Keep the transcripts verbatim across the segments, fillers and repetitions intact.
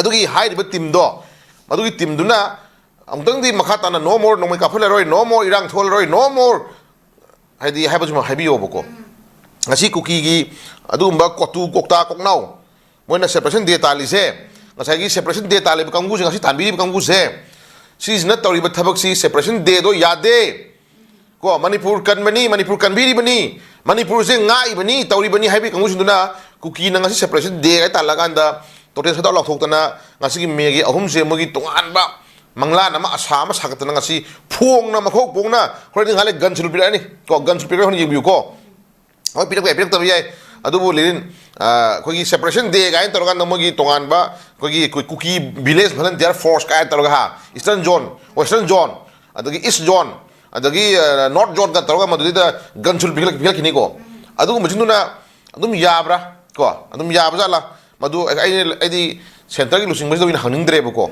ꯑꯗꯨꯒꯤ ꯍꯥꯏꯔꯤꯕ ꯇꯤꯝꯗꯣ, ꯃꯗꯨꯒꯤ ꯇꯤꯝꯗꯨꯅ ꯑꯃꯨꯛꯇꯪꯗꯤ ꯃꯈꯥ ꯇꯥꯅ no more, ꯅꯣꯡꯃꯩ ꯀꯥꯞꯍꯜꯂꯔꯣꯏ, no more, ꯏꯔꯥꯡ ꯊꯣꯛꯍꯜꯂꯔꯣꯏ, no more ꯍꯥꯏꯗꯤ ꯍꯥꯏꯕꯁꯤꯃ ꯍꯥꯏꯕꯤꯌꯣꯕꯀꯣ꯫ ꯉꯁꯤ ꯀꯨꯀꯤꯒꯤ ꯑꯗꯨꯒꯨꯝꯕ ꯀꯣꯇꯨ, ꯀꯣꯛꯇꯥ, ꯀꯣꯛꯅꯥꯎ, ꯃꯣꯏꯅ separation day ꯇꯥꯜꯂꯤꯁꯦ, ꯉꯁꯥꯏꯒꯤ separation day ꯇꯥꯜꯂꯤꯕ ꯀꯥꯡꯕꯨꯁꯦ, ꯉꯁꯤ ꯇꯥꯟꯕꯤꯔꯤꯕ ꯀꯥꯡꯕꯨꯁꯦ, ꯁꯤꯁꯤꯅ ꯇꯧꯔꯤꯕ ꯊꯕꯛꯁꯤ separation dayꯗꯣ ꯌꯥꯗꯦ꯫ ꯀꯣ, ꯃꯅꯤꯄꯨꯔ ꯀꯟꯕꯅꯤ, ꯃꯅꯤꯄꯨꯔ ꯀꯟꯕꯤꯔꯤꯕꯅꯤ, ꯃꯅꯤꯄꯨꯔꯁꯦ ꯉꯥꯛꯏꯕꯅꯤ, ꯇꯧꯔꯤꯕꯅꯤ ꯍꯥꯏꯕꯒꯤ ꯀꯥꯡꯕꯨꯁꯤꯡꯗꯨꯅ ꯀꯨꯀꯤꯅ ꯉꯁꯤ separation day ꯍꯥꯏ ꯇꯥꯜꯂꯀꯥꯟꯗ total shutdown ꯂꯥꯎꯊꯣꯛꯇꯅ ꯉꯁꯤꯒꯤ ꯃꯦꯒꯤ ꯑꯍꯨꯝꯁꯦ ꯃꯣꯏꯒꯤ ꯇꯣꯉꯥꯟꯕ ꯃꯪꯂꯥꯟ ꯑꯃ, ꯑꯁꯥ ꯑꯃ ꯁꯥꯒꯠꯇꯅ ꯉꯁꯤ ꯐꯣꯡꯅ ꯃꯈꯣꯛ ꯄꯣꯛꯅ ꯍꯣꯔꯦꯟ ꯉꯥꯏꯍꯥꯛ ꯂꯩ gun salute ꯄꯤꯔꯛꯑꯅꯤ꯫ ꯀꯣ, gun salute ꯄꯤꯔꯛꯑꯒ ꯍꯣꯔꯦꯟ ꯌꯦꯡꯕꯤꯌꯨꯀꯣ꯫ ꯍꯣꯏ, ꯄꯤꯔꯛꯄ ꯌꯥꯏ, ꯄꯤꯔꯛꯇꯕ ꯌꯥꯏ꯫ ꯑꯗꯨꯕꯨ ꯂꯤꯔꯤꯟ, ꯑ, ꯑꯩꯈꯣꯏꯒꯤ separation day ꯀꯥꯏꯅ ꯇꯧꯔꯀꯥꯟꯗ ꯃꯣꯏꯒꯤ ꯇꯣꯉꯥꯟꯕ ꯑꯩꯈꯣꯏꯒꯤ ꯀꯨ-, ꯀꯨꯀꯤ village volunteer force ꯀꯥꯏꯅ ꯇꯧꯔꯒ, ꯍꯥ, Eastern Zone, Western Zone, ꯑꯗꯒꯤ East Zone, ꯑꯗꯒꯤ, ꯑ, North Zone ꯀ ꯇꯧꯔꯒ ꯃꯗꯨꯗꯩꯗ gun salute ꯄꯤꯈꯠꯂꯛ-, ꯄꯤꯈꯠꯂꯛꯈꯤꯅꯤꯀꯣ꯫ ꯑꯗꯨꯒꯨꯝꯕꯁꯤꯡꯗꯨꯅ ꯑꯗꯨꯝ ꯌꯥꯕ꯭ꯔꯥ? ꯀꯣ, ꯑꯗꯨꯝ ꯌꯥꯕꯖꯥꯠꯂꯥ? ꯃꯗꯨ ꯑꯩ, ꯑꯩꯗꯤ centreꯒꯤ ꯂꯨꯆꯤꯡꯕꯁꯤꯗ ꯑꯣꯏꯅ ꯍꯪꯅꯤꯡꯗ꯭ꯔꯦꯕꯀꯣ꯫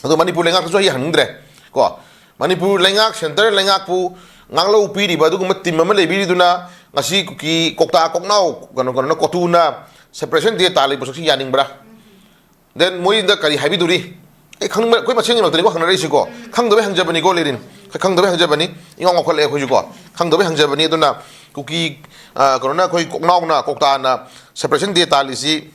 ꯑꯗꯣ ꯃꯅꯤꯄꯨꯔ ꯂꯩꯉꯥꯛꯇꯁꯨ ꯑꯩ ꯍꯪꯅꯤꯡꯗ꯭ꯔꯦ꯫ ꯀꯣ, ꯃꯅꯤꯄꯨꯔ ꯂꯩꯉꯥꯛ, centre ꯂꯩꯉꯥꯛꯄꯨ ꯉꯥꯛꯂꯧ ꯄꯤꯔꯤꯕ ꯑꯗꯨꯒꯨꯝꯕ team ꯑꯃ ꯂꯩꯕꯤꯔꯤꯗꯨꯅ ꯉꯁꯤ ꯀꯨꯀꯤ ꯀꯣꯛꯇꯥ ꯀꯣꯛꯅꯥꯎ, ꯀꯩꯅꯣ, ꯀꯩꯅꯣꯅ, ꯀꯣꯇꯨꯅ separation day ꯇꯥꯜꯂꯤ ꯄꯣꯠꯁꯛꯁꯤ ꯌꯥꯅꯤꯡꯕ꯭ꯔꯥ? Then ꯃꯣꯏꯗ ꯀꯔꯤ ꯍꯥꯏꯕꯤꯗꯣꯔꯤ? ꯑꯩ ꯈꯪꯕ, ꯑꯩꯈꯣꯏ ꯃꯁꯦꯟꯒꯤ ꯃꯔꯛꯇꯅꯤꯀꯣ ꯍꯪꯅꯔꯛꯏꯁꯤꯀꯣ꯫ ꯈꯪꯗꯕꯩ ꯍꯪꯖꯕꯅꯤꯀꯣ, ꯂꯤꯔꯤꯟ꯫ ꯑꯩꯈꯣꯏ ꯈꯪꯗꯕꯩ ꯍꯪꯖꯕꯅꯤ꯫ ꯏꯉꯥꯎ ꯉꯥꯎꯈꯠꯂꯛꯑꯦ ꯑꯩꯈꯣꯏꯁꯨꯀꯣ꯫ ꯈꯪꯗꯕꯩ ꯍꯪꯖꯕꯅꯤ꯫ ꯑꯗꯨꯅ ꯀꯨꯀꯤ, ꯑ, ꯀꯩꯅꯣꯅ, ꯑꯩꯈꯣꯏ ꯀꯣꯛꯅꯥꯎꯅ, ꯀꯣꯛꯇꯥꯅ separation day ꯇꯥꯜꯂꯤꯁꯤ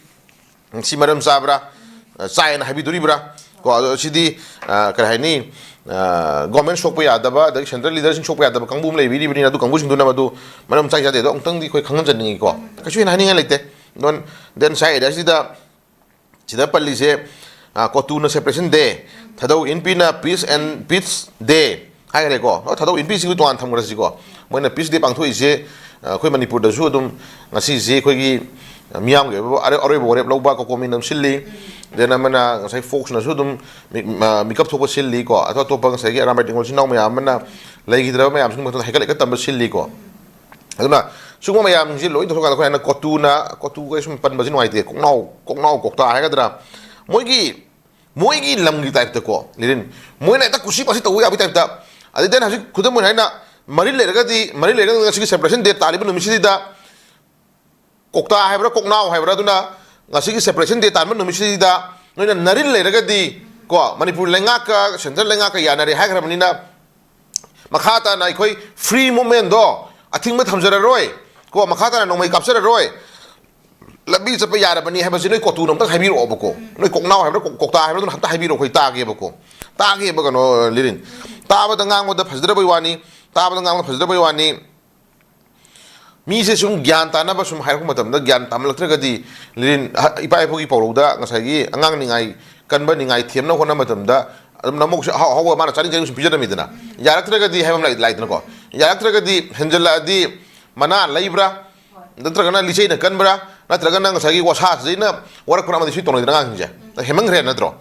ꯁꯤ ꯃꯔꯝ ꯆꯥꯕ꯭ꯔꯥ? ꯑ, ꯆꯥꯏꯅ ꯍꯥꯏꯕꯤꯗꯣꯔꯤꯕ꯭ꯔꯥ? ꯀꯣ, ꯑꯗꯣ ꯁꯤꯗꯤ, ꯑ, ꯀꯔꯤ ꯍꯥꯏꯅꯤ? ꯑ, government ꯁꯣꯛꯄ ꯌꯥꯗꯕ, ꯑꯗꯒꯤ centre leaderꯁꯤꯡ ꯁꯣꯛꯄ ꯌꯥꯗꯕ ꯀꯥꯡꯕꯨ ꯑꯃ ꯂꯩꯕꯤꯔꯤꯕꯅꯤꯅ, ꯑꯗꯨ ꯀꯥꯡꯕꯨꯁꯤꯡꯗꯨꯅ ꯃꯗꯨ ꯃꯔꯝ ꯆꯥꯏ ꯆꯥꯗꯦ ꯑꯗꯣ ꯑꯃꯨꯛꯇꯪꯗꯤ ꯑꯩꯈꯣꯏ ꯈꯪꯍꯟꯖꯅꯤꯡꯉꯤꯀꯣ꯫ ꯀꯩꯁꯨ ꯍꯦꯟꯅ ꯍꯥꯏꯅꯤꯡꯉꯥꯏ ꯂꯩꯇꯦ꯫ ꯅꯣꯟ, then ꯁꯥꯏ area ꯁꯤꯗ, ꯁꯤꯗ ꯄꯜꯂꯤꯁꯦ, ꯑ, ꯀꯣꯇꯨꯅ separation day, Thadou ꯏꯟꯄꯤꯅ peace and peace day ꯍꯥꯏꯈ꯭ꯔꯦꯀꯣ꯫ ꯍꯣꯏ, ꯊꯥꯗꯧ ꯏꯟꯄꯤꯁꯤꯕꯨ ꯇꯣꯉꯥꯟ ꯊꯝꯈ꯭ꯔꯁꯤꯀꯣ꯫ ꯃꯣꯏꯅ peace day ꯄꯥꯡꯊꯣꯛꯏꯁꯦ, ꯑ, ꯑꯩꯈꯣꯏ ꯃꯅꯤꯄꯨꯔꯗꯁꯨ ꯑꯗꯨꯝ ꯉꯁꯤꯁꯦ ꯑꯩꯈꯣꯏꯒꯤ ꯃꯤꯌꯥꯝꯒꯤ ꯑꯣꯏꯕ ꯑꯔꯣꯏ-, ꯑꯔꯣꯏꯕ ꯋꯥꯔꯦꯞ ꯂꯧꯕ ꯀꯣꯀꯣꯃꯤꯟ ꯑꯃ ꯁꯤꯜꯂꯤ꯫ Then ꯑꯃꯅ ꯉꯁꯥꯏ folkꯅꯁꯨ ꯑꯗꯨꯝ ꯃꯤ-, ꯃ-, ꯃꯤꯀꯞ ꯊꯣꯛꯄ ꯁꯤꯜꯂꯤꯀꯣ꯫ ꯑꯇꯣꯞ ꯑꯇꯣꯞꯄ ꯉꯁꯥꯏꯒꯤ ꯑꯔꯥꯝꯕꯥꯏ ꯇꯦꯡꯒꯣꯜ ꯏꯆꯤꯟ ꯏꯅꯥꯎ ꯃꯌꯥꯝ ꯑꯃꯅ ꯂꯩꯈꯤꯗ꯭ꯔꯕ ꯃꯌꯥꯝꯁꯤꯡꯒꯤ ꯃꯊꯛꯇ ꯍꯩꯒꯠ ꯂꯩꯒꯠ ꯇꯝꯕ ꯁꯤꯜꯂꯤꯀꯣ꯫ ꯑꯗꯨꯅ ꯁꯤꯒꯨꯝꯕ ꯃꯌꯥꯝꯁꯦ ꯂꯣꯏ ꯇꯧꯊꯣꯛꯀꯥꯟꯗ ꯑꯩꯈꯣꯏ ꯍꯥꯏꯅ ꯀꯣꯇꯨꯅ, ꯀꯣꯇꯨꯒ ꯁꯨꯝ ꯄꯟꯕꯁꯤ ꯅꯨꯡꯉꯥꯏꯇꯦ, ꯀꯣꯛꯅꯥꯎ, ꯀꯣꯛꯅꯥꯎ ꯀꯣꯛꯇꯥ ꯍꯥꯏꯒꯗ꯭ꯔꯥ, ꯃꯣꯏꯒꯤ, ꯃꯣꯏꯒꯤ ꯂꯝꯒꯤ typeꯇꯀꯣ, ꯂꯤꯔꯤꯟ, ꯃꯣꯏꯅ ꯍꯦꯛꯇ ꯀꯨꯁꯤ ꯄꯥꯁꯤ ꯇꯧꯕ ꯌꯥꯕꯒꯤ typeꯇ꯫ ꯑꯗꯩ then ꯍꯧꯖꯤꯛ ꯈꯨꯗꯝ ꯑꯣꯏꯅ ꯍꯥꯏꯅ ꯃꯔꯤ ꯂꯩꯔꯒꯗꯤ, ꯃꯔꯤ ꯂꯩꯔꯒꯗꯤ ꯉꯁꯤꯒꯤ separation day ꯇꯥꯜꯂꯤꯕ ꯅꯨꯃꯤꯠꯁꯤꯗ ꯀꯣꯛꯇꯥ ꯍꯥꯏꯕ꯭ꯔꯥ, ꯀꯣꯛꯅꯥꯎ ꯍꯥꯏꯕ꯭ꯔꯥ, ꯑꯗꯨꯅ ꯉꯁꯤꯒꯤ separation day ꯇꯥꯟꯕ ꯅꯨꯃꯤꯠꯁꯤꯗ ꯅꯣꯏꯅ ꯅꯔꯤꯜ ꯂꯩꯔꯒꯗꯤ, ꯀꯣ, ꯃꯅꯤꯄꯨꯔ ꯂꯩꯉꯥꯛꯀ central ꯂꯩꯉꯥꯛꯀ ꯌꯥꯅꯔꯦ ꯍꯥꯏꯈ꯭ꯔꯕꯅꯤꯅ, ꯃꯈꯥ ꯇꯥꯅ ꯑꯩꯈꯣꯏ free movementꯗꯣ ꯑꯊꯤꯡꯕ ꯊꯝꯖꯔꯔꯣꯏ, ꯀꯣ, ꯃꯈꯥ ꯇꯥꯅ ꯅꯣꯡꯃꯩ ꯀꯥꯞꯆꯔꯔꯣꯏ, ꯂꯝꯕꯤ ꯆꯠꯄ ꯌꯥꯔꯕꯅꯤ ꯍꯥꯏꯕꯁꯤ ꯅꯣꯏ ꯀꯣꯇꯨꯅ ꯑꯝꯇꯪ ꯍꯥꯏꯕꯤꯔꯛꯑꯣꯕꯀꯣ꯫ ꯅꯣꯏ ꯀꯣꯛꯅꯥꯎ ꯍꯥꯏꯕ꯭ꯔꯥ, ꯀꯣꯛ-, ꯀꯣꯛꯇꯥ ꯍꯥꯏꯕ꯭ꯔꯥ, ꯑꯗꯨꯅ ꯑꯝꯇ ꯍꯥꯏꯕꯤꯔꯛꯑꯣ, ꯑꯩꯈꯣꯏ ꯇꯥꯒꯦꯕꯀꯣ꯫ ꯇꯥꯒꯦꯕ, ꯀꯩꯅꯣ, ꯂꯤꯔꯤꯟ꯫ ꯇꯥꯕꯗ ꯉꯥꯡꯕꯗ ꯐꯖꯗ꯭ꯔꯕꯩ ꯋꯥꯅꯤ, ꯇꯥꯕꯗ ꯉꯥꯡꯕꯗ ꯐꯖꯗ꯭ꯔꯕꯩ ꯋꯥꯅꯤ꯫ ꯃꯤꯁꯦ ꯁꯨꯝ ꯒ꯭ꯌꯥꯟ ꯇꯥꯅꯕ ꯁꯨꯝ ꯍꯥꯏꯔꯛꯄ ꯃꯇꯝꯗ, ꯒ꯭ꯌꯥꯟ ꯇꯥꯃꯜꯂꯛꯇ꯭ꯔꯒꯗꯤ, ꯂꯤꯔꯤꯟ, ꯑꯍ-, ꯏꯄꯥ ꯏꯄꯨꯒꯤ ꯄꯥꯎꯔꯧꯗ ꯉꯁꯥꯏꯒꯤ ꯑꯉꯥꯡ ꯅꯤꯡꯉꯥꯏ ꯀꯟꯕ, ꯅꯤꯡꯉꯥꯏ ꯊꯦꯝꯅꯕ ꯍꯣꯠꯅꯕ ꯃꯇꯝꯗ, ꯑꯗꯨꯝ ꯅꯃꯣꯛꯁꯦ ꯑꯍꯥꯎ ꯑꯍꯥꯎꯕ ꯃꯥꯅ ꯆꯥꯅꯤꯡ ꯆꯥꯅꯤꯡ ꯁꯨꯝ ꯄꯤꯖꯔꯝꯃꯤꯗꯅ꯫ ꯌꯥꯔꯛꯇ꯭ꯔꯒꯗꯤ ꯍꯥꯏꯕ ꯑꯃ ꯂꯩ-, ꯂꯩꯗꯅꯀꯣ꯫ ꯌꯥꯔꯛꯇ꯭ꯔꯒꯗꯤ ꯍꯦꯟꯖꯜꯂꯛꯑꯗꯤ ꯃꯅꯥ ꯂꯩꯕ꯭ꯔꯥ, ꯅꯠꯇ꯭ꯔꯒꯅ ꯂꯤꯆꯩꯅ ꯀꯟꯕ꯭ꯔꯥ, ꯅꯠꯇ꯭ꯔꯒꯅ ꯉꯁꯥꯏꯒꯤ ꯋꯥꯁꯥꯁꯤꯗꯩꯅ ꯋꯥꯔꯛꯄ꯭ꯔꯥ, ꯑꯃꯗꯤ ꯁꯨꯝ ꯇꯧꯅꯩꯗꯅ ꯑꯉꯥꯡꯁꯤꯡꯁꯦ꯫ ꯍꯦꯟꯃꯟꯈ꯭ꯔꯦ ꯅꯠꯇ꯭ꯔꯣ?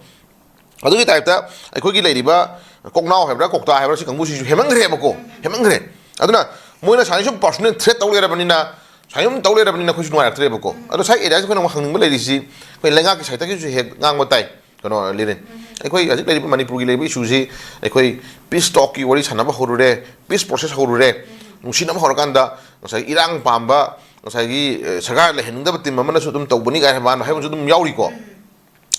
ꯑꯗꯨꯒꯤ typeꯇ ꯑꯩꯈꯣꯏꯒꯤ ꯂꯩꯔꯤꯕ ꯀꯣꯛꯅꯥꯎ ꯍꯥꯏꯕ꯭ꯔꯥ, ꯀꯣꯛꯇꯥ ꯍꯥꯏꯕ꯭ꯔꯥ, ꯁꯤ ꯀꯥꯡꯕꯨꯁꯤꯁꯨ ꯍꯦꯟꯃꯟꯈ꯭ꯔꯦꯕꯀꯣ, ꯍꯦꯟꯃꯟꯈ꯭ꯔꯦ꯫ ꯑꯗꯨꯅ ꯃꯣꯏꯅ ꯁꯨꯃꯥꯏꯅ ꯁꯨꯝ personal threat ꯇꯧ ꯂꯩꯔꯕꯅꯤꯅ, ꯁꯨꯃꯥꯏꯅ ꯁꯨꯝ ꯇꯧ ꯂꯩꯔꯕꯅꯤꯅ ꯑꯩꯈꯣꯏꯁꯨ ꯅꯨꯡꯉꯥꯏꯔꯛꯇ꯭ꯔꯦꯕꯀꯣ꯫ ꯑꯗꯣ ꯁ꯭ꯋꯥꯏ areaꯁꯤ ꯑꯩꯈꯣꯏꯅ ꯑꯃꯨꯛ ꯍꯪꯅꯤꯡꯕ ꯂꯩꯔꯤꯁꯤ, ꯑꯩꯈꯣꯏ ꯂꯩꯉꯥꯛꯀꯤ sideꯇꯒꯤꯁꯨ ꯍꯦꯛ ꯉꯥꯡꯕ ꯇꯥꯏ, ꯀꯩꯅꯣ, ꯂꯤꯔꯦꯟ꯫ ꯑꯩꯈꯣꯏ ꯍꯧꯖꯤꯛ ꯂꯩꯔꯤꯕ ꯃꯅꯤꯄꯨꯔꯒꯤ ꯂꯩꯔꯤꯕ issueꯁꯤ, ꯑꯩꯈꯣꯏ peace talkꯀꯤ ꯋꯥꯔꯤ ꯁꯥꯟꯅꯕ ꯍꯧꯔꯨꯔꯦ, peace process ꯍꯧꯔꯨꯔꯦ, ꯅꯨꯡꯁꯤꯅꯕ ꯍꯧꯔꯀꯥꯟꯗ ꯉꯁꯥꯏ ꯏꯔꯥꯡ ꯄꯥꯝꯕ, ꯉꯁꯥꯏꯒꯤ, ꯑ, ꯁꯔꯀꯥꯔ ꯂꯩꯍꯟꯅꯤꯡꯗꯕ team ꯑꯃꯅꯁꯨ ꯑꯗꯨꯝ ꯇꯧꯕꯅꯤ ꯀꯥꯏꯅ ꯍꯥꯏꯕ ꯍꯥꯏꯕꯁꯨ ꯑꯗꯨꯝ ꯌꯥꯎꯔꯤꯀꯣ꯫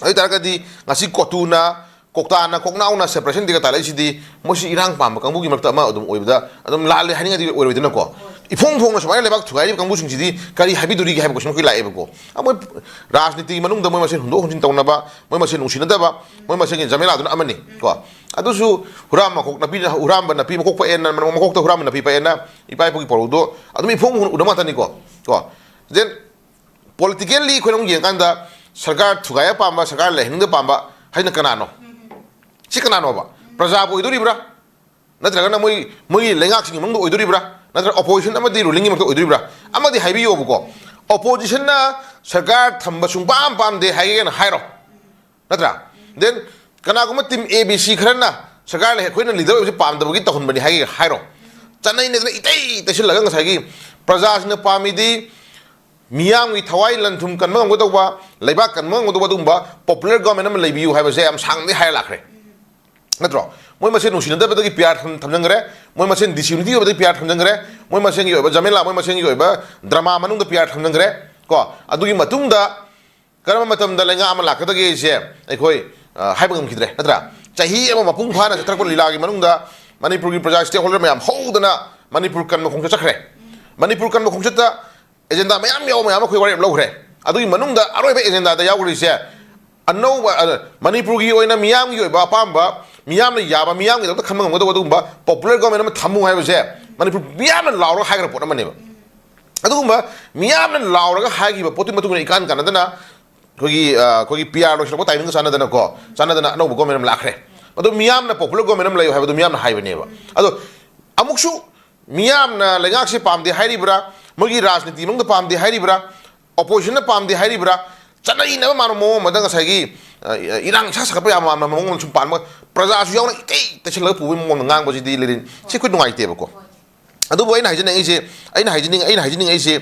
ꯑꯗꯨ ꯑꯣꯏ ꯇꯥꯔꯒꯗꯤ ꯉꯁꯤ ꯀꯣꯇꯨꯅ, ꯀꯣꯛꯇꯥꯅ, ꯀꯣꯛꯅꯥꯎꯅ separation ꯗꯦꯒ ꯇꯥꯜꯂꯛꯏꯁꯤꯗꯤ ꯃꯣꯏꯁꯤ ꯏꯔꯥꯡ ꯄꯥꯝꯕ ꯀꯥꯡꯕꯨꯒꯤ ꯃꯔꯛꯇ ꯑꯃ ꯑꯗꯨꯝ ꯑꯣꯏꯕꯗ ꯑꯗꯨꯝ ꯂꯥꯜꯂꯦ ꯍꯥꯏꯅꯤꯡꯉꯥꯏꯗꯤ ꯑꯣꯏꯔꯣꯏꯗꯅꯀꯣ꯫ ꯏꯐꯣꯡ ꯐꯣꯡꯅ ꯁꯨꯃꯥꯏꯅ ꯂꯩꯕꯥꯛ ꯊꯨꯒꯥꯏꯔꯤꯕ ꯀꯥꯡꯕꯨꯁꯤꯡꯁꯤꯗꯤ ꯀꯔꯤ ꯍꯥꯏꯕꯤꯗꯣꯔꯤꯒꯦ ꯍꯥꯏꯕ question ꯑꯩꯈꯣꯏ ꯂꯥꯛꯑꯦꯕꯀꯣ꯫ ꯑ, ꯃꯣꯏ ꯔꯥꯖꯅꯤꯇꯤꯒꯤ ꯃꯅꯨꯡꯗ ꯃꯣꯏ ꯃꯁꯦꯟ ꯍꯨꯟꯗꯣꯛ ꯍꯨꯟꯖꯤꯟ ꯇꯧꯅꯕ, ꯃꯣꯏ ꯃꯁꯦꯟ ꯅꯨꯡꯁꯤꯅꯗꯕ, ꯃꯣꯏ ꯃꯁꯦꯟꯒꯤ ꯖꯃꯦꯂꯥꯗꯨꯅ ꯑꯃꯅꯤ ꯀꯣ꯫ ꯑꯗꯨꯁꯨ ꯍꯨꯔꯥꯟꯕ ꯃꯀꯣꯛ ꯅꯥꯄꯤ, ꯍꯨꯔꯥꯟꯕ ꯅꯥꯄꯤ ꯃꯀꯣꯛ ꯄꯛꯑꯦꯅ, ꯃꯀꯣꯛꯇ ꯍꯨꯔꯥꯟꯕ ꯅꯥꯄꯤ ꯄꯛꯑꯦꯅ ꯏꯄꯥ ꯏꯄꯨꯒꯤ ꯄꯥꯎꯔꯧꯗꯣ ꯑꯗꯨꯝ ꯏꯐꯣꯡ ꯐꯣꯡꯅ ꯎꯅꯕ ꯉꯥꯛꯇꯅꯤꯀꯣ ꯀꯣ꯫ Then politically ꯑꯩꯈꯣꯏꯅ ꯑꯃꯨꯛ ꯌꯦꯡꯉꯀꯥꯟꯗ ꯁꯔꯀꯥꯔ ꯊꯨꯒꯥꯏꯕ ꯄꯥꯝꯕ, ꯁꯔꯀꯥꯔ ꯂꯩꯍꯟꯅꯤꯡꯗꯕ ꯄꯥꯝꯕ ꯍꯥꯏꯅ ꯀꯅꯥꯅꯣ? ꯁꯤ ꯀꯅꯥꯅꯣꯕ? ꯄ꯭ꯔꯖꯥꯕꯨ ꯑꯣꯏꯗꯣꯔꯤꯕ꯭ꯔꯥ? ꯅꯠꯇ꯭ꯔꯒꯅ ꯃꯣꯏ, ꯃꯣꯏꯒꯤ ꯂꯩꯉꯥꯛꯁꯤꯡꯒꯤ ꯃꯅꯨꯡꯗ ꯑꯣꯏꯗꯣꯔꯤꯕ꯭ꯔꯥ? ꯅꯠꯇ꯭ꯔꯒ opposition ꯑꯃꯗꯤ rulingꯒꯤ ꯃꯔꯛꯇ ꯑꯣꯏꯗꯣꯔꯤꯕ꯭ꯔꯥ? ꯑꯃꯗꯤ ꯍꯥꯏꯕꯤꯌꯣꯕꯀꯣ꯫ Oppositionꯅ ꯁꯔꯀꯥꯔ ꯊꯝꯕ ꯁꯨꯡꯄꯥꯝ ꯄꯥꯝꯗꯦ ꯍꯥꯏꯒꯦꯅ ꯍꯥꯏꯔꯣ, ꯅꯠꯇ꯭ꯔꯥ? Then ꯀꯅꯥꯒꯨꯝꯕ team A, B, C ꯈꯔꯅ ꯁꯔꯀꯥꯔ ꯂꯩ, ꯑꯩꯈꯣꯏꯅ leader ꯑꯣꯏꯕꯁꯤ ꯄꯥꯝꯗꯕꯒꯤ ꯇꯧꯍꯟꯕꯅꯤ ꯍꯥꯏꯒꯦ ꯍꯥꯏꯔꯣ꯫ ꯆꯠꯅꯩꯅꯦꯗꯅ ꯏꯇꯩ ꯇꯩꯁꯤꯜꯂꯒ ꯉꯁꯥꯏꯒꯤ ꯄ꯭ꯔꯖꯥꯁꯤꯡꯅ ꯄꯥꯝꯃꯤꯗꯤ ꯃꯤꯌꯥꯝꯒꯤ ꯊꯋꯥꯏ ꯂꯟ ꯊꯨꯝ ꯀꯟꯕ ꯉꯝꯒꯗꯧꯕ, ꯂꯩꯕꯥꯛ ꯀꯟꯕ ꯉꯝꯒꯗꯧꯕ ꯑꯗꯨꯒꯨꯝꯕ popular government ꯑꯃ ꯂꯩꯕꯤꯌꯨ ꯍꯥꯏꯕꯁꯦ ꯌꯥꯝ ꯁꯥꯡꯅꯗꯤ ꯍꯥꯏꯔ ꯂꯥꯛꯈ꯭ꯔꯦ꯫ ꯅꯠꯇ꯭ꯔꯣ? ꯃꯣꯏ ꯃꯁꯦꯟ ꯅꯨꯡꯁꯤꯅꯗꯕꯗꯒꯤ P R ꯊꯝ-, ꯊꯝꯖꯤꯟꯈ꯭ꯔꯦ, ꯃꯣꯏ ꯃꯁꯦꯟ disunity ꯑꯣꯏꯕꯗꯒꯤ P R ꯊꯝꯖꯤꯟꯈ꯭ꯔꯦ, ꯃꯣꯏ ꯃꯁꯦꯟꯒꯤ ꯑꯣꯏꯕ ꯖꯃꯦꯂꯥ, ꯃꯣꯏ ꯃꯁꯦꯟꯒꯤ ꯑꯣꯏꯕ drama ꯃꯅꯨꯡꯗ P R ꯊꯝꯖꯤꯟꯈ꯭ꯔꯦ ꯀꯣ꯫ ꯑꯗꯨꯒꯤ ꯃꯇꯨꯡꯗ ꯀꯔꯝꯕ ꯃꯇꯝꯗ ꯂꯩꯉꯥꯛ ꯑꯃ ꯂꯥꯛꯀꯗꯒꯦꯁꯦ ꯑꯩꯈꯣꯏ, ꯑ, ꯍꯥꯏꯕ ꯉꯝꯈꯤꯗ꯭ꯔꯦ, ꯅꯠꯇ꯭ꯔꯥ? ꯆꯍꯤ ꯑꯃ ꯃꯄꯨꯡ ꯐꯥꯅ ꯆꯠꯊꯔꯛꯄ ꯂꯤꯂꯥꯒꯤ ꯃꯅꯨꯡꯗ ꯃꯅꯤꯄꯨꯔꯒꯤ ꯄ꯭ꯔꯖꯥ, stakeholder ꯃꯌꯥꯝ ꯍꯧꯗꯅ ꯃꯅꯤꯄꯨꯔ ꯀꯟꯕ ꯈꯣꯡꯆꯠ ꯆꯠꯈ꯭ꯔꯦ꯫ ꯃꯅꯤꯄꯨꯔ ꯀꯟꯕ ꯈꯣꯡꯆꯠꯇ agenda ꯃꯌꯥꯝ ꯌꯥꯎꯕ ꯃꯌꯥꯝ ꯑꯩꯈꯣꯏ ꯋꯥꯔꯦꯞ ꯂꯧꯈ꯭ꯔꯦ꯫ ꯑꯗꯨꯒꯤ ꯃꯅꯨꯡꯗ ꯑꯔꯣꯏꯕ agendaꯗ ꯌꯥꯎꯈ꯭ꯔꯤꯁꯦ ꯑꯅꯧꯕ, ꯑ, ꯃꯅꯤꯄꯨꯔꯒꯤ ꯑꯣꯏꯅ ꯃꯤꯌꯥꯝꯒꯤ ꯑꯣꯏꯕ ꯑꯄꯥꯝꯕ, ꯃꯤꯌꯥꯝꯅ ꯌꯥꯕ, ꯃꯤꯌꯥꯝꯒꯤꯗꯃꯛꯇ ꯈꯟꯕ ꯉꯝꯒꯗꯧꯕ ꯑꯗꯨꯒꯨꯝꯕ popular government ꯑꯃ ꯊꯝꯃꯨ ꯍꯥꯏꯕꯁꯦ ꯃꯅꯤꯄꯨꯔ ꯃꯤꯌꯥꯝꯅ ꯂꯥꯎꯔꯒ ꯍꯥꯏꯈ꯭ꯔ ꯄꯣꯠ ꯑꯃꯅꯦꯕ꯫ ꯑꯗꯨꯒꯨꯝꯕ ꯃꯤꯌꯥꯝꯅ ꯂꯥꯎꯔꯒ ꯍꯥꯏꯈꯤꯕ ꯄꯣꯠꯇꯨꯒꯤ ꯃꯇꯨꯡ ꯏꯟꯅ ꯏꯀꯥꯟ ꯀꯥꯟꯅꯗꯅ ꯑꯩꯈꯣꯏꯒꯤ, ꯑ, ꯑꯩꯈꯣꯏꯒꯤ P R ꯂꯣꯏꯁꯤꯜꯂꯛꯄ timingꯒ ꯆꯥꯟꯅꯗꯅꯀꯣ, ꯆꯥꯟꯅꯗꯅ ꯑꯅꯧꯕ government ꯑꯃ ꯂꯥꯛꯈ꯭ꯔꯦ꯫ ꯑꯗꯣ ꯃꯤꯌꯥꯝꯅ popular government ꯑꯃ ꯂꯩꯌꯨ ꯍꯥꯏꯕꯗꯣ ꯃꯤꯌꯥꯝꯅ ꯍꯥꯏꯕꯅꯦꯕ꯫ ꯑꯗꯣ ꯑꯃꯨꯛꯁꯨ ꯃꯤꯌꯥꯝꯅ ꯂꯩꯉꯥꯛꯁꯦ ꯄꯥꯝꯗꯦ ꯍꯥꯏꯔꯤꯕ꯭ꯔꯥ, ꯃꯣꯏꯒꯤ ꯔꯥꯖꯅꯤꯇꯤ ꯃꯅꯨꯡꯗ ꯄꯥꯝꯗꯦ ꯍꯥꯏꯔꯤꯕ꯭ꯔꯥ, oppositionꯅ ꯄꯥꯝꯗꯦ ꯍꯥꯏꯔꯤꯕ꯭ꯔꯥ, ꯆꯠꯅꯩꯅꯕ ꯃꯥꯟꯕ ꯃꯑꯣꯡ ꯑꯃꯗ ꯉꯁꯥꯏꯒꯤ, ꯑ, ꯏꯔꯥꯡ ꯏꯁꯥ ꯁꯥꯒꯠꯄ ꯌꯥꯕ ꯃꯥꯟꯕ ꯃꯑꯣꯡ ꯑꯃ ꯁꯨꯝ ꯄꯥꯟꯕ, ꯄ꯭ꯔꯖꯥꯁꯨ ꯌꯥꯎꯅ ꯏꯇꯩ ꯇꯩꯁꯜꯂꯒ ꯄꯨꯕꯒꯤ ꯃꯑꯣꯡꯗ ꯉꯥꯡꯕꯁꯤꯗꯤ ꯂꯩꯔꯤꯅꯤ꯫ ꯁꯤ ꯑꯩꯈꯣꯏ ꯅꯨꯡꯉꯥꯏꯇꯦꯕꯀꯣ꯫ ꯑꯗꯨꯕꯨ ꯑꯩꯅ ꯍꯥꯏꯖꯅꯤꯡꯉꯤꯁꯦ, ꯑꯩꯅ ꯍꯥꯏꯖꯅꯤꯡ-, ꯑꯩꯅ ꯍꯥꯏꯖꯅꯤꯡꯉꯛꯏꯁꯦ,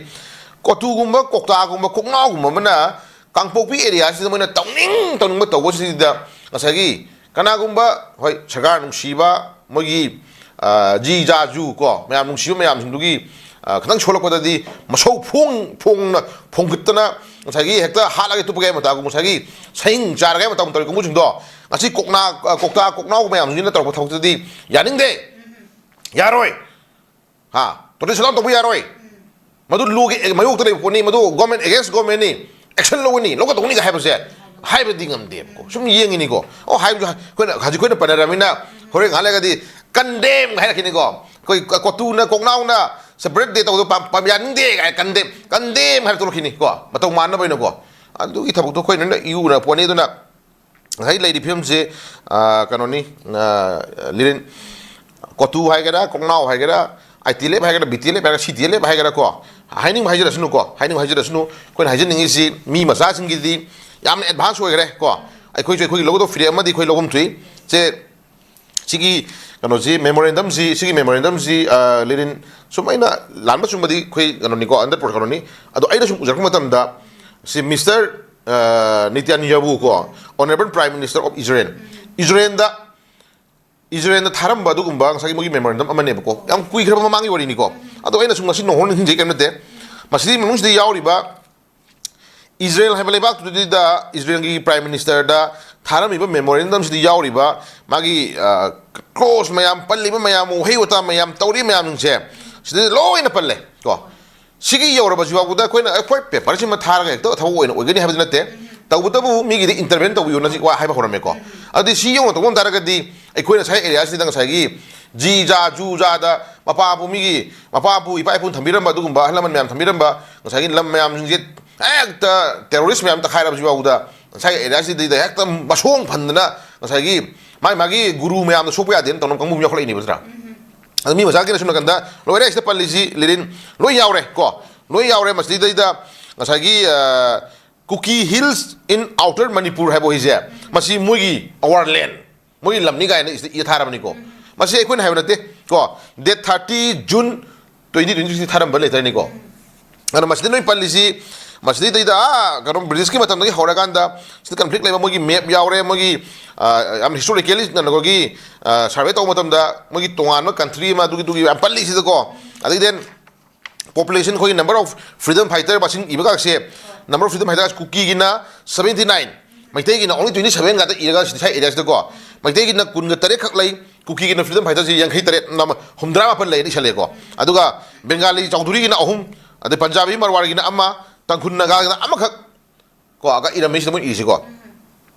ꯀꯣꯇꯨꯒꯨꯝꯕ, ꯀꯣꯛꯇꯥꯒꯨꯝꯕ, ꯀꯣꯛꯅꯥꯎꯒꯨꯝꯕ ꯑꯃꯅ ꯀꯥꯡꯄꯣꯛꯄꯤ areaꯁꯤꯗ ꯃꯣꯏꯅ ꯇꯧꯅꯤꯡ ꯇꯧꯅꯤꯡꯕ ꯇꯧꯕꯁꯤꯗ ꯉꯁꯥꯏꯒꯤ ꯀꯅꯥꯒꯨꯝꯕ, ꯍꯣꯏ, ꯁꯔꯀꯥꯔ ꯅꯨꯡꯁꯤꯕ, ꯃꯣꯏꯒꯤ, ꯑ, ꯖꯤ ꯖꯥꯖꯨ ꯀꯣ, ꯃꯌꯥꯝ ꯅꯨꯡꯁꯤꯕ ꯃꯌꯥꯝꯁꯤꯡꯗꯨꯒꯤ, ꯑ, ꯈꯤꯇꯪ ꯁꯣꯜꯂꯛꯄꯗꯗꯤ ꯃꯁꯧ ꯐꯣꯡ-, ꯐꯣꯡꯅ ꯐꯣꯡꯒꯠꯇꯅ ꯉꯁꯥꯏꯒꯤ ꯍꯦꯛꯇ ꯍꯥꯠꯂꯒꯦ ꯇꯨꯞꯄꯒꯦ ꯃꯇꯥꯒꯨꯝ, ꯉꯁꯥꯏꯒꯤ ꯁꯍꯤꯡ ꯆꯥꯔꯒꯦ ꯃꯇꯥꯒꯨꯝ ꯇꯧꯔꯤ ꯀꯥꯡꯕꯨꯁꯤꯡꯗꯣ ꯉꯁꯤ ꯀꯣꯛꯅꯥ, ꯑ, ꯀꯣꯛꯇꯥ ꯀꯣꯛꯅꯥꯎ ꯃꯌꯥꯝꯁꯤꯡꯁꯤꯅ ꯇꯧꯔꯛꯄ ꯊꯕꯛꯇꯨꯗꯤ ꯌꯥꯅꯤꯡꯗꯦ, ꯌꯥꯔꯣꯏ꯫ ꯍꯥ? Total shutdown ꯇꯧꯕ ꯌꯥꯔꯣꯏ꯫ ꯃꯗꯨ lawꯒꯤ ꯃꯥꯌꯣꯛꯇ ꯂꯩꯕ ꯄꯣꯠꯅꯤ, ꯃꯗꯨ government against governmentꯅꯤ, action ꯂꯧꯒꯅꯤ, ꯂꯧꯒꯗꯧꯅꯤꯒ ꯍꯥꯏꯕꯁꯦ ꯍꯥꯏꯕꯗꯤ ꯉꯝꯗꯦꯕꯀꯣ꯫ ꯁꯨꯝ ꯌꯦꯡꯉꯤꯅꯤꯀꯣ꯫ ꯑꯣ, ꯍꯥꯏꯕꯁꯨ ꯍꯥꯏ-, ꯑꯩꯈꯣꯏꯅ ꯍꯧꯖꯤꯛ ꯑꯩꯈꯣꯏꯅ ꯄꯟꯅꯔꯕꯅꯤꯅ ꯍꯣꯔꯦꯟ ꯉꯥꯏꯍꯥꯛ ꯂꯩꯔꯒꯗꯤ condemn ꯍꯥꯏꯔꯛꯈꯤꯅꯤꯀꯣ꯫ ꯑꯩꯈꯣꯏ ꯀ-, ꯀꯣꯇꯨꯅ ꯀꯣꯛꯅꯥꯎꯅ separate day ꯇꯧꯕꯗꯣ ꯄꯥꯝ-, ꯄꯥꯝ-, ꯌꯥꯅꯤꯡꯗꯦ ꯀꯥꯏꯅ condemn, condemn ꯍꯥꯏꯔ ꯊꯣꯛꯂꯛꯈꯤꯅꯤꯀꯣ꯫ ꯃꯇꯧ ꯃꯥꯟꯅꯕ ꯑꯣꯏꯅꯀꯣ꯫ ꯑꯗꯨꯒꯤ ꯊꯕꯛꯇꯣ ꯑꯩꯈꯣꯏꯅ ꯂꯣꯏꯅ ꯏꯎꯅ ꯄꯣꯠꯅꯤ꯫ ꯑꯗꯨꯅ ꯉꯁꯥꯏ ꯂꯩꯔꯤ ꯐꯤꯕꯝꯁꯦ, ꯑ, ꯀꯩꯅꯣꯅꯤ, ꯑ, ꯂꯤꯔꯦꯟ, ꯀꯣꯇꯨ ꯍꯥꯏꯒꯦꯔꯥ, ꯀꯣꯛꯅꯥꯎ ꯍꯥꯏꯒꯦꯔꯥ, ITLF ꯍꯥꯏꯒꯦꯔꯥ, BTLF ꯍꯥꯏꯒꯦꯔꯥ, CTLF ꯍꯥꯏꯒꯦꯔꯥ ꯀꯣ, ꯍꯥꯏꯅꯤꯡꯕ ꯍꯥꯏꯖꯔꯁꯅꯨꯀꯣ, ꯍꯥꯏꯅꯤꯡꯕ ꯍꯥꯏꯖꯔꯁꯅꯨ꯫ ꯑꯩꯈꯣꯏꯅ ꯍꯥꯏꯖꯅꯤꯡꯉꯤꯁꯤ ꯃꯤ ꯃꯆꯥꯁꯤꯡꯒꯤꯗꯤ ꯌꯥꯝꯅ advance ꯑꯣꯏꯈ꯭ꯔꯦ ꯀꯣ꯫ ꯑꯩꯈꯣꯏꯁꯨ ꯑꯩꯈꯣꯏꯒꯤ ꯂꯧꯒꯗꯧꯕ ꯐꯤꯔꯦꯞ ꯑꯃꯗꯤ ꯑꯩꯈꯣꯏ ꯂꯧꯐꯝ ꯊꯣꯛꯏ꯫ ꯁꯦ, ꯁꯤꯒꯤ ꯀꯩꯅꯣꯁꯤ, memorandumꯁꯤ, ꯁꯤꯒꯤ memorandumꯁꯤ, ꯑ, ꯂꯤꯔꯤꯟ, ꯁꯨꯝ ꯑꯩꯅ ꯂꯥꯟꯕ ꯆꯨꯝꯕꯗꯤ ꯑꯩꯈꯣꯏ ꯀꯩꯅꯣꯅꯤꯀꯣ, under pro-, ꯀꯩꯅꯣꯅꯤ꯫ ꯑꯗꯣ ꯑꯩꯅ ꯁꯨꯝ ꯎꯖꯔꯛꯄ ꯃꯇꯝꯗ, ꯁꯤ Mister, ꯑ, ꯅꯤꯇꯥꯟꯌꯥꯍꯨ ꯀꯣ, Honorable Prime Minister of Israel, ꯏꯖꯔꯦꯜꯗ, ꯏꯖꯔꯦꯜꯗ ꯊꯥꯔꯝꯕ ꯑꯗꯨꯒꯨꯝꯕ ꯉꯁꯥꯏꯒꯤ ꯃꯣꯏꯒꯤ memorandum ꯑꯃꯅꯦꯕꯀꯣ꯫ ꯌꯥꯝ ꯀꯨꯏꯈ꯭ꯔꯕ ꯃꯃꯥꯡꯒꯤ ꯋꯥꯔꯤꯅꯤꯀꯣ꯫ ꯑꯗꯣ ꯑꯩꯅ ꯁꯨꯝ ꯉꯁꯤ ꯅꯧꯍꯧꯅ ꯅꯤꯡꯁꯤꯡꯖꯩ ꯀꯩꯝ ꯅꯠꯇꯦ꯫ ꯃꯁꯤꯒꯤ ꯃꯅꯨꯡꯁꯤꯗ ꯌꯥꯎꯔꯤꯕ ꯏꯖꯔꯦꯜ ꯍꯥꯏꯕ ꯂꯩꯕꯥꯛꯇꯨꯗ ꯏꯖꯔꯦꯜꯒꯤ ꯄ꯭ꯔꯥꯏꯝ ꯃꯤꯅꯤꯁꯇꯔꯗ ꯊꯥꯔꯝꯃꯤꯕ ꯃꯦꯃꯣꯔꯦꯟꯗꯝꯁꯤꯗ ꯌꯥꯎꯔꯤꯕ ꯃꯥꯒꯤ ꯀ꯭ꯂꯣꯁ ꯃꯌꯥꯝ, ꯄꯜꯂꯤꯕ ꯃꯌꯥꯝ, ꯋꯥꯍꯩ ꯋꯥꯇꯥ ꯃꯌꯥꯝ, ꯇꯧꯔꯤ ꯃꯌꯥꯝꯁꯤꯡꯁꯦ ꯁꯤꯗ ꯂꯣꯏꯅ ꯄꯜꯂꯦ ꯀꯣ꯫ ꯁꯤꯒꯤ ꯌꯧꯔꯕꯁꯤ ꯐꯥꯎꯕꯗ ꯑꯩꯈꯣꯏꯅ ꯑꯩꯈꯣꯏ ꯄꯦꯄꯔꯁꯤꯃ ꯊꯥꯔꯒ ꯍꯦꯛꯇ ꯊꯕꯛ ꯑꯣꯏꯅ ꯑꯣꯏꯒꯅꯤ ꯍꯥꯏꯕꯗꯤ ꯅꯠꯇꯦ꯫ ꯇꯧꯕꯇꯕꯨ ꯃꯤꯒꯤꯗꯤ ꯏꯟꯇꯔꯚꯦꯟ ꯇꯧꯕꯤꯌꯨꯅ ꯍꯧꯖꯤꯛ ꯋꯥ ꯍꯥꯏꯕ ꯍꯧꯔꯝꯃꯦꯀꯣ꯫ ꯑꯗꯨꯗꯤ ꯁꯤ ꯌꯧꯅ ꯇꯧꯕ ꯇꯥꯔꯒꯗꯤ ꯑꯩꯈꯣꯏꯅ ꯉꯁꯥꯏ ꯑꯦꯔꯤꯌꯥꯁꯤꯗ ꯉꯁꯥꯏꯒꯤ ꯖꯤ ꯖꯥ ꯖꯨ ꯖꯥꯗ ꯃꯄꯥꯕꯨ ꯃꯤꯒꯤ ꯃꯄꯥꯕꯨ ꯏꯄꯥ ꯏꯄꯨꯅ ꯊꯝꯕꯤꯔꯝꯕ ꯑꯗꯨꯒꯨꯝꯕ ꯑꯍꯜ ꯂꯃꯟ ꯃꯌꯥꯝ ꯊꯝꯕꯤꯔꯝꯕ ꯉꯁꯥꯏꯒꯤ ꯂꯝ ꯃꯌꯥꯝꯁꯤꯡꯁꯦ ꯍꯦꯛꯇ ꯇꯦꯔꯣꯔꯤꯁ ꯃꯌꯥꯝ ꯇꯛꯈꯥꯏꯔꯕꯁꯤ ꯐꯥꯎꯕꯗ ꯉꯁꯥꯏꯒꯤ ꯑꯦꯔꯤꯌꯥꯁꯤꯗꯩꯗ ꯍꯦꯛꯇ ꯃꯁꯣꯡ ꯐꯟꯗꯅ ꯉꯁꯥꯏꯒꯤ ꯃꯥꯏ ꯃꯥꯒꯤ ꯒꯨꯔꯨ ꯃꯌꯥꯝꯗ ꯁꯣꯛꯄ ꯌꯥꯗꯦꯅ ꯇꯧꯅꯕ ꯀꯥꯡꯕꯨ ꯑꯃ ꯌꯥꯎꯈꯠꯂꯛꯏꯅꯦꯕ ꯅꯠꯇ꯭ꯔꯥ? ꯑꯗꯨ ꯃꯤ ꯃꯆꯥꯒꯤꯅ ꯁꯣꯝ ꯅꯥꯀꯟꯗ ꯂꯣꯏꯔꯦ ꯁꯤꯗ ꯄꯜꯂꯤꯁꯤ ꯂꯤꯔꯤꯟ ꯂꯣꯏ ꯌꯥꯎꯔꯦ ꯀꯣ꯫ ꯂꯣꯏ ꯌꯥꯎꯔꯦ꯫ ꯃꯁꯤꯗꯩꯗ ꯉꯁꯥꯏꯒꯤ ꯀꯨꯀꯤ ꯍꯤꯜꯁ ꯏꯟ ꯑꯥꯎꯇꯔ ꯃꯅꯤꯄꯨꯔ ꯍꯥꯏꯕ ꯋꯥꯍꯩꯁꯦ ꯃꯁꯤ ꯃꯣꯏꯒꯤ ꯑꯋꯥꯔ ꯂꯦꯟ, ꯃꯣꯏꯒꯤ ꯂꯝꯅꯤ ꯀꯥꯏꯅ ꯁꯤꯗ ꯏ ꯊꯥꯔꯕꯅꯤꯀꯣ꯫ ꯃꯁꯤ ꯑꯩꯈꯣꯏꯅ ꯍꯥꯏꯕ ꯅꯠꯇꯦ ꯀꯣ꯫ Date thirty June twenty twenty ꯊꯥꯔꯝꯕ ꯂꯦꯇꯔꯅꯤꯀꯣ꯫ ꯑꯗꯨꯅ ꯃꯁꯤꯗ ꯅꯣꯏ ꯄꯜꯂꯤꯁꯤ ꯃꯁꯤꯗꯩꯗ ꯑꯥ ꯀꯩꯅꯣ ꯕ꯭ꯔꯤꯇꯤꯁꯀꯤ ꯃꯇꯝꯗꯒꯤ ꯍꯧꯔꯀꯥꯟꯗ ꯁꯤꯗ ꯀꯟꯐ꯭ꯂꯤꯛ ꯂꯩꯕ ꯃꯣꯏꯒꯤ ꯃꯦꯞ ꯌꯥꯎꯔꯦ, ꯃꯣꯏꯒꯤ ꯌꯥꯝ ꯍꯤꯁꯇꯣꯔꯤꯀꯦꯂꯤ ꯀꯩꯅꯣꯒꯤ ꯁꯔꯚꯦ ꯇꯧꯕ ꯃꯇꯝꯗ ꯃꯣꯏꯒꯤ ꯇꯣꯉꯥꯟꯕ ꯀꯟꯇ꯭ꯔꯤ ꯑꯃ ꯑꯗꯨꯒꯤ ꯑꯗꯨꯒꯤ ꯌꯥꯝ ꯄꯜꯂꯤꯁꯤꯗꯀꯣ꯫ ꯑꯗꯒꯤ ꯗꯦꯟ ꯄꯣꯄꯨꯂꯦꯁꯟ ꯑꯩꯈꯣꯏꯒꯤ ꯅꯝꯕꯔ ꯑꯣꯐ ꯐ꯭ꯔꯤꯗꯝ ꯐꯥꯏꯇꯔ ꯃꯁꯤꯡ ꯏꯕ ꯀꯥꯁꯦ ꯅꯝꯕꯔ ꯑꯣꯐ ꯐ꯭ꯔꯤꯗꯝ ꯐꯥꯏꯇꯔ ꯀꯨꯀꯤꯒꯤꯅ ꯁꯕꯦꯟꯇꯤ ꯅꯥꯏꯟ, ꯃꯩꯇꯩꯒꯤꯅ ꯑꯣꯡꯂꯤ ꯇ꯭ꯋꯦꯟꯇꯤ ꯁꯕꯦꯟ ꯉꯥꯛꯇ ꯏꯔꯒ ꯁꯤꯗ ꯁꯥꯏ ꯑꯦꯔꯤꯌꯥꯁꯤꯗꯀꯣ꯫ ꯃꯩꯇꯩꯒꯤꯅ ꯀꯨꯟꯒ ꯇꯔꯦꯠ ꯈꯛ ꯂꯩ, ꯀꯨꯀꯤꯒꯤꯅ ꯐ꯭ꯔꯤꯗꯝ ꯐꯥꯏꯇꯔꯁꯤ ꯌꯥꯡꯈꯩ ꯇꯔꯦꯠ, ꯍꯨꯝꯗ꯭ꯔꯥ ꯃꯥꯄꯟ ꯂꯩꯅ ꯏꯁꯜꯂꯦꯀꯣ꯫ ꯑꯗꯨꯒ ꯕꯦꯡꯒꯥꯂꯤ ꯆꯧꯙꯨꯔꯤꯒꯤꯅ ꯑꯍꯨꯝ, ꯑꯗꯩ ꯄꯟꯖꯥꯕꯤ ꯃꯔꯋꯥꯔꯒꯤꯅ ꯑꯃ, ꯇꯥꯡꯈꯨꯜ ꯅꯥꯒꯥꯒꯤꯅ ꯑꯃꯈꯛ ꯀꯣ ꯑꯒ ꯏꯔꯝꯃꯤꯁꯤꯗ ꯃꯣꯏ ꯏꯔꯤꯁꯤꯀꯣ꯫